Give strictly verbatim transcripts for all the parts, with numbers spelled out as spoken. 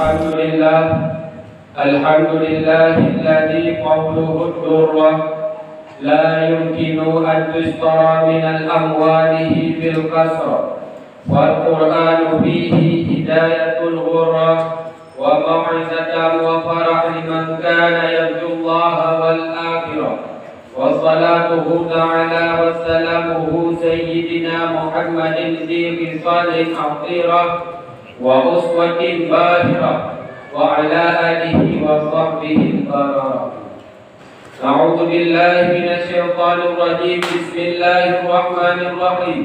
الحمد لله. الحمد لله الذي قوله الدرة لا يمكن أن تشترى من الأموال بالكسرة، والقرآن فيه هداية الغرة وموعظة وفرح لمن كان يرجو الله والآخرة، وصلاته تعالى وسلامه سيدنا محمد ذي خصال عطيرة وأسوة باهرة وعلى آله وصحبه البررة. أعوذ بالله من الشيطان الرجيم. بسم الله الرحمن الرحيم.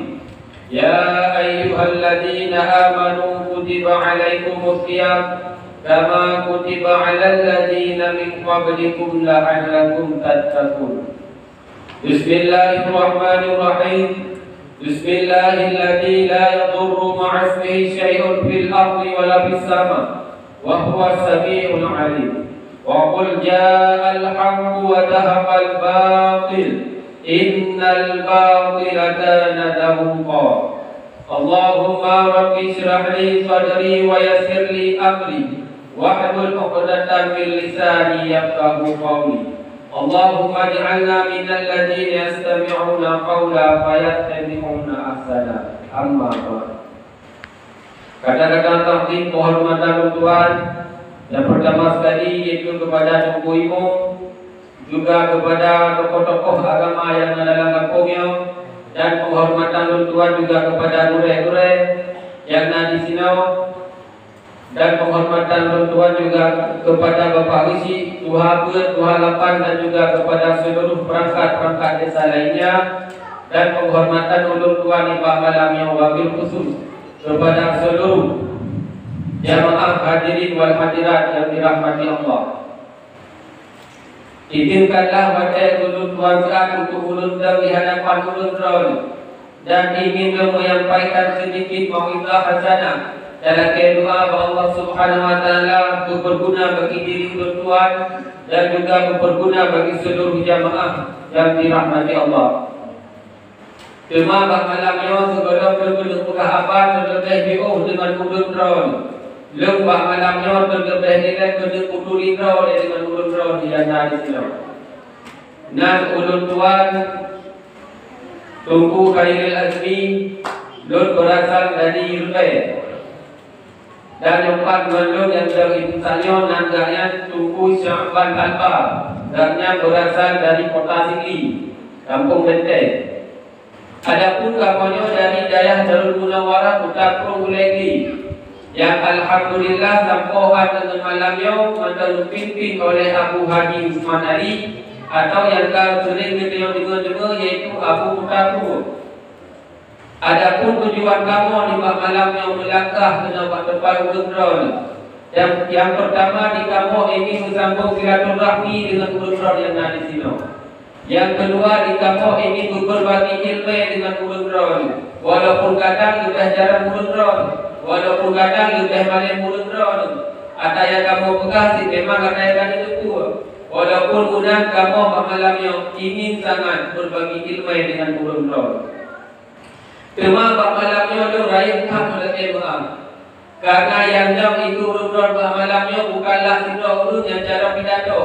يا أيها الذين آمنوا كتب عليكم الصيام كما كتب على الذين من قبلكم لعلكم تتقون. بسم الله الرحمن الرحيم. بسم الله الذي لا يضر مع اسمه شيء في الأرض ولا في السماء وهو السميع العليم. وقل جاء الحق وزهق الباطل إن الباطل كان زهوقا. اللهم رب اشرح لي صدري ويسر لي أمري واحلل عقدة من لساني يفقهوا قولي. اللهم اجعلنا من الذين يستمعون القول فيتبعون أحسنه. أما بعد. Kata-kata takdim penghormatan lôn tuan, yang pertama sekali yaitu kepada Teungku Imum, juga kepada tokoh-tokoh agama nyang na dalam gampông nyoe, dan penghormatan lôn tuan juga kepada gurée-gurée nyang na disinoe, dan penghormatan lôn tuan juga kepada Bapak Geuchik, Tuha Peuet, Tuha Lapan, dan juga kepada seluruh perangkat-perangkat desa lainnya, dan penghormatan ulôn tuan nibak malam nyoe wabil khusus kepada seluruh jamaah hadirin wal hadirat yang dirahmati Allah. Izinkanlah watée ulôn tuan seuat untuk ulôn dong di hadapan ulôn droe, dan ingin lôn menyampaikan sedikit mauizah hasanah dan lakée doa bak Allah Subhanahu wa Taala beupeuguna bagi diri ulôn tuan dan juga beupeuguna bagi seluruh jamaah yang dirahmati Allah. Teuma bak malam nyoe sigohlom lôn keuneuk peugah haba lôn leubeh jiôh deungon ulôn droe. Lôn bak malam nyoe lôn leubeh ilée keuneuk peuturi droe deungon ulôn droe nyang na disinoe. Nan ulôn tuan Teungku Khairil Azmi, lôn beurasal dari Rubée. Dan nyoe pat ngon lôn nyang leueng ibu tanyoe nan gobnyan Teungku Sya'ban Alba, gobnyan beurasal dari Kota Sigli, Gampông Benteng. Adapun kamoe nyoe dari dayah Darul Munawwarah Kuta Krueng Ulée Gli, nyang alhamdulillah sampoe 'an deungon malam nyoe mantong geupimpin oleh Abu Haji Usman Ali, atawa nyang ka seuring geutanyoe deungoe-deungoe, yaitu Abu Kuta Krueng. Adapun tujuan kamoe nibak malam nyoe meulangkah keunoe bak teumpat ulôn droe, nyang, nyang peurtama di kamoe ingin meusambong silaturahmi deungon ulôn droe nyang na disinoe. Nyang keudua di kamoe ingin beubagi iéleumé deungon ulôn droe, walaupun kadang leubeh jarang ulôn droe, walaupun kadang leubeh malém ulôn droe, ata nyang kamoe peugah cit memang ata nyang ka jiteupeue. Walaupun meunan kamoe bak malam nyoe ingin sangat beubagi iéleumé deungon ulôn droe. Teuma bak malam nyoe lôn rayeuk that meulakée meu'ah. Kareuna nyang dong iku ulôn droe bak malam nyoe bukanlah sidroe ureuëng nyang carông pidato.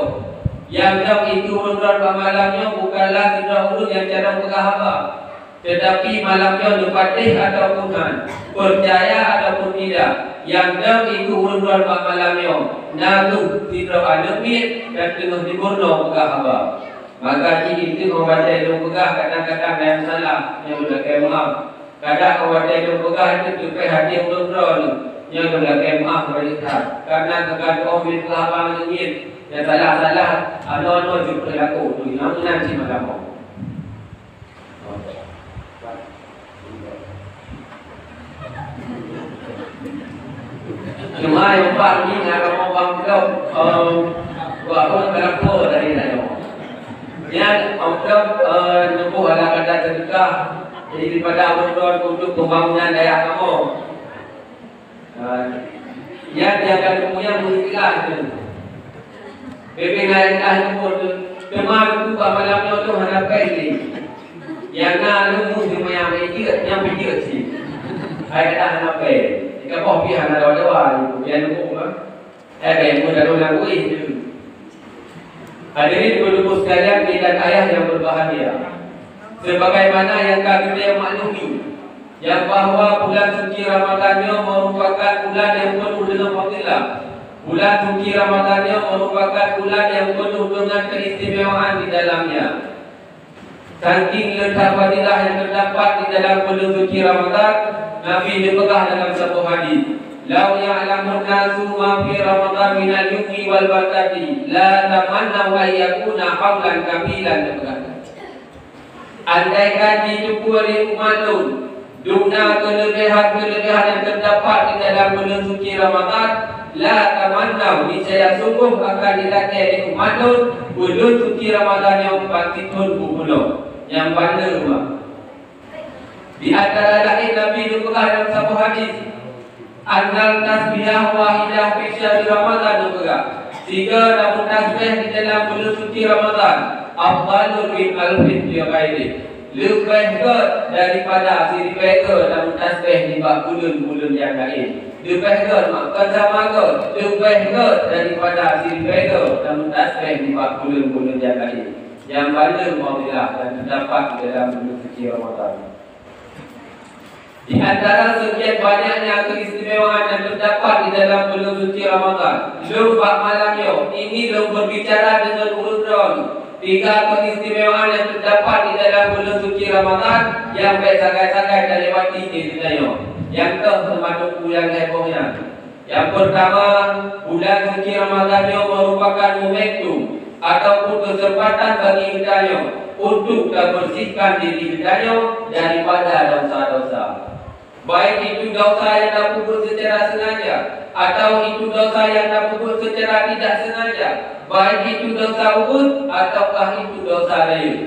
Nyang dong iku ulôn droe bak malam nyoe bukanlah sidroe ureuëng nyang carông peugah haba. Teutapi malam nyoe neupatéh ataupun hán, peucaya ataupun tidak, nyang dong iku ulôn droe bak malam nyoe na kheueh sidroe aneuëk miet nyang teungoh jimeurunoe peugah haba. Maka cit eunteuk óh watée lôn peugah kadang-kadang nyang salah, nyoe lôn lakée meu'ah. Kadang óh watée lôn peugah eunteuk teupéh até ulôn droe, nyoe lôn lakée meu'ah bak that. Kareuna geugantoe óh miet peugah haba ngon miet, nyang salah-salah, anoe-anoe jeuet peulaku, teuma meunan cit meukamoe. Teuma nyang pat ni na kamoe bang Dok, eh, buat apa, kenapa tadi nanya? Nyan, Om Dok, eh, neuboh ala kata sedekah, jadi daripada Abang Don untuk pembangunan dayah kamoe. Ah, nyan nyang ka neumuyak meuikhlas tu. Bebe na ikhlas neumuyak tu. Teuma tu bak malam nyoe tu hana péng ni. Nyang na neumuyak cuma nyang pijeuet, nyang pijeuet cit. Hai kata hana péng. Jika boh pih hana dawa-dawa, biar neumuyak mah. Eh, baik, mudah-mudahan boleh tu. Hadirin ibu-ibu sekalian, ibu dan ayah yang berbahagia. Sebagaimana yang kami maklumi, yang bahwa bulan suci Ramadan nyoe merupakan bulan yang penuh dengan fadilah. Bulan suci Ramadan nyoe merupakan bulan yang penuh dengan keistimewaan di dalamnya. Saking leubeh fadilah yang terdapat di dalam bulan suci Ramadan, Nabi neupeugah dalam saboh hadis, "Lau ya'lamun nasu ma fi Ramadan minal yumni wal barakati, la tamannau an yakuna haulan kamilan," neupeugah. Andaikan jiteupeue lé umat lôn dum na keuleubehan-keuleubehan nyang teudapat di dalam buleuen suci Ramadhan, la tamannau, niscaya sunggoh akan jilakée lé umat lôn buleuen suci Ramadhan nyoe pat sithon bubulong. Nyang bandum, di antara laén Nabi geupeugah dalam saboh hadis, "Annal tasbihah wahidah fi syahri Ramadhan," geupeugah, "Sigoe lamon tasbih di dalam buleuen suci Ramadhan, afdhalu min alfin fi ghairih." Leubeh gét daripada siribée gét lamon tasbih nibak buleuen-buleuen nyang laén. Leubeh gét, mak, kon sama gét, leubeh gét daripada siribée gét lamon tasbih nibak buleuen-buleuen nyang laén. Nyang bandum fadilah dan teudapat di dalam buleuen suci Ramadhan. Di antara sekian banyaknya keistimewaan yang terdapat di dalam buleuen suci Ramadhan, lôn bak malam nyoe ingin lôn berbicara deungon ureuëng droeneuh tiga keistimewaan yang terdapat di dalam buleuen suci Ramadhan nyang bék sagai-sagai talewati di geutanyoe. Nyang keuh teumadub peue nyang heboh nyan. Nyang peurtama, bulan suci Ramadhan nyoe meurupakan momentum ataupun keuseumpatan bagi geutanyoe untuk tabeursiehkan diri geutanyoe daripada desya-desya. Baik itu desya nyang tapeubuet seucara sengaja, atau itu desya nyang tapeubuet seucara tidak sengaja, baik itu desya ubeut ataukah itu desya rayeuk.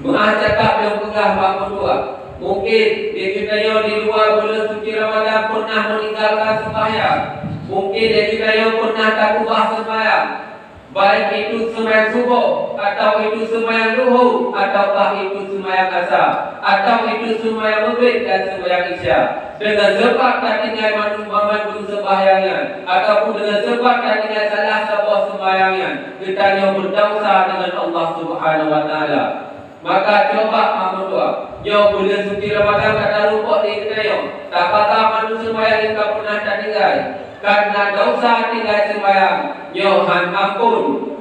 Meuah cakap lôn peugah bak meutuah, mungken di geutanyoe di luwa buleuen suci Ramadhan pernah meninggalkan sembahyang. Mungken di geutanyoe pernah takeubah sembahyang, baik itu sembahyang suboh, atau itu sembahyang luhur, ataukah itu sembahyang asa, atau itu sembahyang maghrib dan sembahyang isya. Deungon sabab tatinggai mandum, mandum sembahyang nyan, ataupun deungon sabab tatinggai salah saboh sembahyang nyan, geutanyoe beudesya deungon Allah Subhanahu wa Taala. Maka cuba meutuah, nyoe buleuen suci Ramadhan ka tarumpok di geutanyoe, tapata manusia nyang ka pernah tatinggai. Karena desya tinggai sembahyang, nyoe han ampon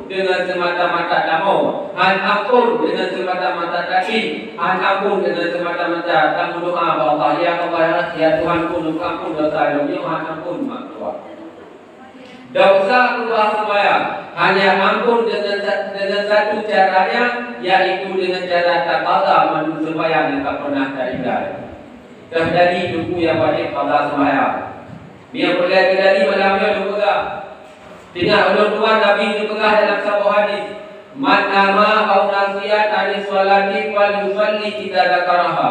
deungon seumata-mata tamong, han ampon deungon seumata-mata takli, han ampon deungon seumata-mata tameudoá bak Allah, "Ya Allah, ya Tuhanku, neuampon desya lôn," nyoe han ampon meutuah. Desya keubah sembahyang hanya ampon deungon sa-, deungon satu caranya, yaitu deungon cara taqadha mandum sembahyang nyang ka pernah tatinggai. Teuh jadi teungku nyang wajéb qadha sembahyang. Nyang peureulée teujadi malam nyoe lôn peugah. Teungoh ulôn tuan Nabi geupeugah dalam saboh hadis, "Man nama au nasiyan anis sholati falyusalli idza dzakaraha."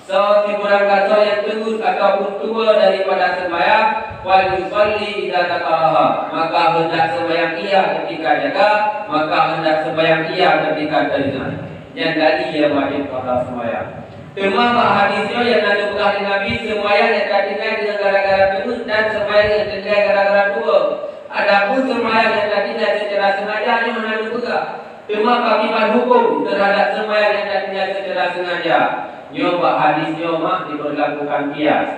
Soe sikurang kasoe nyang teungeut ataupun tuwoe daripada sembahyang, falyusalli idza dzakaraha, maka hendak sembahyang ia ketika jaga, maka hendak sembahyang ia ketika teringat. Nyan tadi nyang wajéb qadha sembahyang. Teuma bak hadis nyoe nyang na geupeugah lé Nabi, sembahyang nyang tatinggai deungon gara-gara teungeut dan sembahyang nyang tatinggai gara-gara tuwoe. Adapun sembahyang nyang tatinggai seucara sengaja nyoe hana geupeugah. Teuma pakriban huköm teuhadap sembahyang nyang tatinggai seucara sengaja? Nyoe bak hadis nyoe mak dipeurlakukan kias.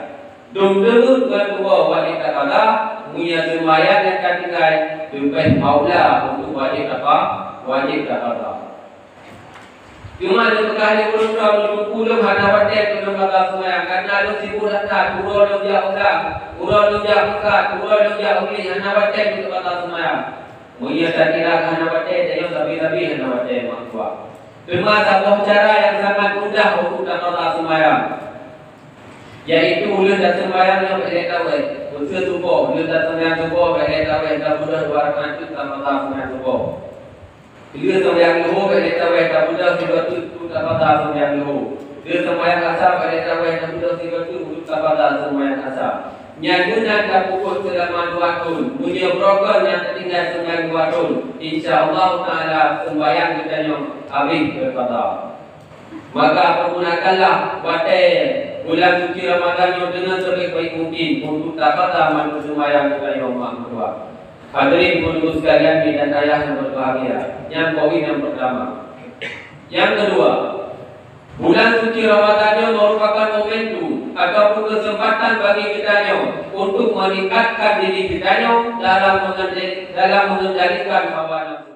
Dum teungeut ngon tuwoe wajéb taqadha, meunyoe sembahyang nyang tatinggai leubeh aula untuk wajéb taqa-, wajéb taqadha. Teuma neupeugah lé ureuëng droe, "Teungku, lôn hana watée keu lôn qadha sembahyang, karna lôn sibuk that-that, uroe lôn jak u blang, uroe lôn jak meukat, uroe lôn jak u glé, hana watée keu lôn qadha sembahyang." Meunyoe takira hana watée, tanyoe sabe-sabe hana watée meutuah. Teuma saboh cara nyang sangat mudah untuk taqadha sembahyang, yaitu ulôn taseumbahyang nyoe bék lhée tawét. Meuseu suboh, ulôn taseumbahyang suboh bék lhée tawét, tabeudôh dua rakaat teuk taqadha seumbahyang suboh. Lheueh seumbahyang luho bék lhée tawét, tabeudôh sidroe teuk taqadha seumbahyang luho. Lheueh seumbahyang asa bék lhée tawét, tabeudôh sidroe teuk taqadha seumbahyang asa. Nyan meunan tapeubuet seulama dua thon. Meunyoe beurokon nyang tatinggai seumbahyang dua thon, insya Allah taala seumbahyang geutanyoe habéh teuqadha. Maka pergunakanlah watée bulan suci Ramadhan nyoe deungon sebaik-baik mungkin untuk taqadha mandum seumbahyang geutanyoe mak meutuah. Hadirin ibu-ibu sekalian, bidan ayah yang berbahagia, nyan poin yang pertama. Yang kedua, bulan suci Ramadan nyoe merupakan momentum ataupun kesempatan bagi kita nyoe untuk meningkatkan diri kita nyoe dalam mengendali-, dalam mengendalikan hawa nafsu.